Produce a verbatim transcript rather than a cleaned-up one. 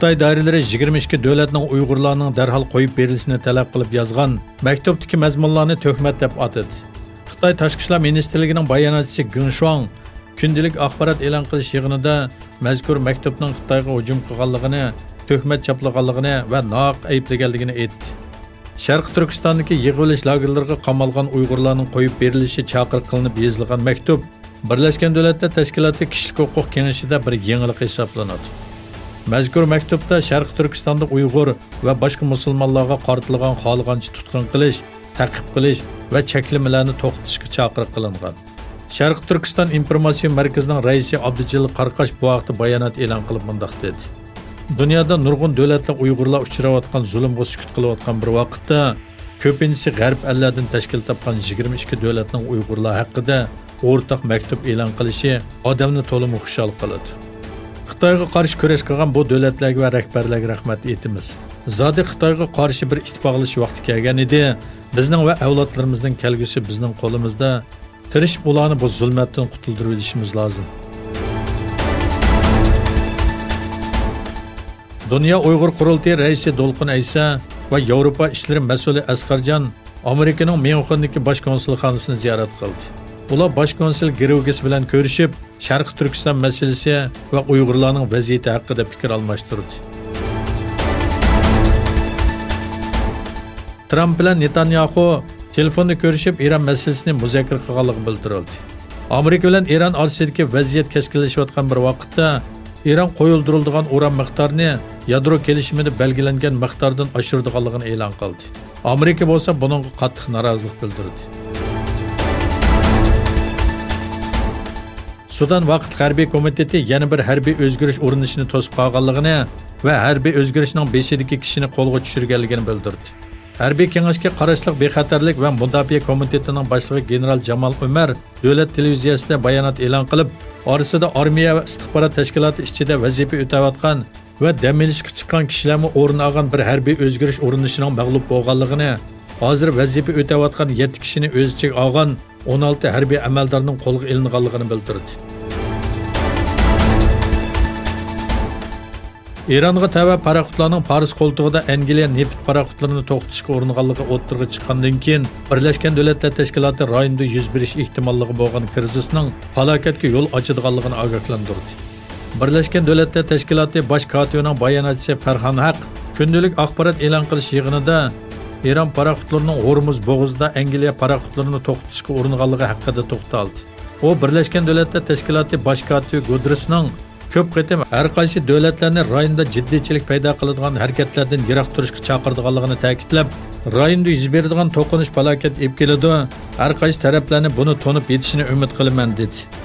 خىتاي دائىرىلىرى يىگىرمە ئىككى دۆلەتنىڭ ئۇيغۇرلارنىڭ دەرھال قويۇپ بېرىلىشىنى تەلەپ قىلىپ يازغان مەكتۇپتىكى مەزمۇنلارنى تۆھمەت دەپ ئاتىدى. خىتاي تاشقى ئىشلار مىنىستىرلىكىنىڭ باياناتچىسى گېڭ شۇاڭ كۈندىلىك ئاخبارات ئېلان قىلىش يىغىنىدا مەزكۇر مەكتۇپنىڭ خىتايغا ھۇجۇم قىلغانلىقىنى، تۆھمەت چاپلىغانلىقىنى ۋە ناھەق ئەيىبلىگەنلىكىنى ئېيتتى. شەرقىي تۈركىستاندىكى يىغىۋېلىش لاگېرلىرىغا قامالغان ئۇيغۇرلارنىڭ قويۇپ بېرىلىشى چاقىرىق قىلىنىپ يېزىلغان مەكتۇپ بىرلەشكەن دۆلەتلەر تەشكىلاتى كىشىلىك ھوقۇق كېڭىشىدە بىر يېڭىلىق ھېسابلىنىدۇ. مەزكۇر مەكتۇپتا شەرقىي تۈركىستاندا ئۇيغۇر ۋە باشقا مۇسۇلمانلارغا قارىتىلغان خالىغانچە تۇتقۇن قىلىش، تەقىب قىلىش ۋە چەكلىمىلەرنى توختىتىشقا چاقىرىق قىلىنغان. شەرقىي تۈركىستان ئىنفورماتسىيە مەركىزىنىڭ رەئىسى ئابدۇجېلىل قاراقاش بۇ ھەقتە بايانات ئېلان قىلىپ مۇنداق دېدى: دۇنيادا نۇرغۇن دۆلەتلەر ئۇيغۇرلار ئۇچراۋاتقان زۇلۇمغا سۈكۈت قىلىۋاتقان بىر ۋاقىتتا، كۆپىنچىسى غەرب ئەللەردىن تەشكىل تاپقان يىگىرمە ئىككى دۆلەتنىڭ ئۇيغۇرلار ھەققىدە ئورتاق مەكتۇپ ئېلان قىلىشى ئادەمنى تولىمۇ خۇشال قىلىدۇ. خىتايغا قارشى كۈرەش قىلغان بۇ دۆلەتلەرگە ۋە رەھبەرلەرگە رەھمەت ئېيتىمىز. زادى خىتايغا قارشى بىر ئىتتىپاقلىشىش ۋاقتى كەلگەن ئىدى. بىزنىڭ ۋە ئەۋلادلىرىمىزنىڭ كەلگۈسى بىزنىڭ قولىمىزدا. تىرىشىپ ئۇلارنى بۇ زۇلمەتتىن قۇتۇلدۇرۇۋېلىشىمىز لازىم. دۇنيا ئۇيغۇر قۇرۇلتىيى رەئىسى دولقۇن ئەيسا ۋە ياۋروپا ئىشلىرى مەسئۇلى ئەسقەرجان ئامېرىكىنىڭ ميۇنخېندىكى باش كونسۇلخانىسىنى زىيارەت قىلدى. ئۇلار باش كونسۇل گېرۋگېس بىلەن كۆرۈشۈپ، شەرقىي تۈركىستان مەسىلىسى ۋە ئۇيغۇرلارنىڭ ۋەزىيىتى ھەققىدە پىكىر ئالماشتۇردى. ترامپ بىلەن نېتانياخۇ تېلېفوندا كۆرۈشۈپ، ئىران مەسىلىسىنى مۇزاكىرە قىلغانلىقى بىلدۈرۈلدى. ئامېرىكا بىلەن ئىران ئارىسىدىكى ۋەزىيەت كەسكىنلىشىۋاتقان بىر ۋاقىتتا، ئىران قويۇلدۇرۇلىدىغان ئۇران مىقدارىنى يادرو كېلىشىمىدا بەلگىلەنگەن مىقداردىن ئاشۇرىدىغانلىقىنى ئېلان قىلدى. ئامېرىكا بولسا بۇنىڭغا قاتتىق نارازىلىق بىلدۈردى. سۇدان ۋاقىتلىق ھەربىي كومىتېتى يەنە بىر ھەربىي ئۆزگىرىش ئۇرۇنۇشىنى توسۇپ قالغانلىقىنى ۋە ھەربىي ئۆزگىرىشنىڭ بېشىدىكى كىشىنى قولغا چۈشۈرگەنلىكىنى بىلدۈردى. ھەربىي كېڭەشكە قاراشلىق بىخەتەرلىك ۋە مۇداپىئە كومىتېتىنىڭ باشلىقى گېنېرال جامال ئۆمەر دۆلەت تېلېۋىزىيەسىدە بايانات ئېلان قىلىپ، ئارىسىدا ئارمىيە ۋە ئىستىخبارات تەشكىلاتى ئىچىدە ۋەزىپە ئۆتەۋاتقان ۋە دەم ئېلىشقا چىققان كىشىلەرمۇ ئورۇن ئالغان بىر ھەربىي ئۆزگىرىش ئۇرۇنۇشىنىڭ مەغلۇپ بولغانلىقىنى، ھازىر ۋەزىپە ئۆتەۋاتقان يەتتە كىشىنى ئۆز ئىچىگە ئالغان ئون ئالتە ھەربىي ئەمەلدارنىڭ قولغا ئېلىنغانلىقىنى بىلدۈردى. ئىرانغا تەۋە پاراخوتلارنىڭ پارس قولتۇقىدا ئەنگلىيە نېفىت پاراخوتلىرىنى توختىتىشقا ئۇرۇنغانلىقى ئوتتۇرىغا چىققاندىن كېيىن، بىرلەشكەن دۆلەتلەر تەشكىلاتى رايوندا يۈز بېرىش ئېھتىماللىقى بولغان كىرىزىسنىڭ پالاكەتكە يول ئاچىدىغانلىقىنى ئاگاھلاندۇردى. بىرلەشكەن دۆلەتلەر تەشكىلاتى باش كاتىپىنىڭ باياناتچىسى فەرھان ھەق كۈندىلىك ئاخبارات ئېلان قىلىش يىغىنىدا ئىران پاراخوتلىرىنىڭ ھورمۇز بوغۇزىدا ئەنگلىيە پاراخوتلىرىنى توختىتىشقا ئۇرۇنغانلىقى ھەققىدە توختالدى. ئۇ بىرلەشكەن دۆلەتلەر تەشكىلاتى باش كاتىپى گۇدرېسنىڭ كۆپ قېتىم ھەر قايسى دۆلەتلەرنى رايوندا جىددىيچىلىك پەيدا قىلىدىغان ھەرىكەتلەردىن يىراق تۇرۇشقا چاقىرىدىغانلىقىنى تەكىتلەپ، رايوندا يۈز بېرىدىغان توقۇنۇش پالاكەت ئېلىپ كېلىدۇ، ھەر قايسى تەرەپلەرنى بۇنى تونۇپ يېتىشىنى ئۈمىد قىلىمەن، دېدى.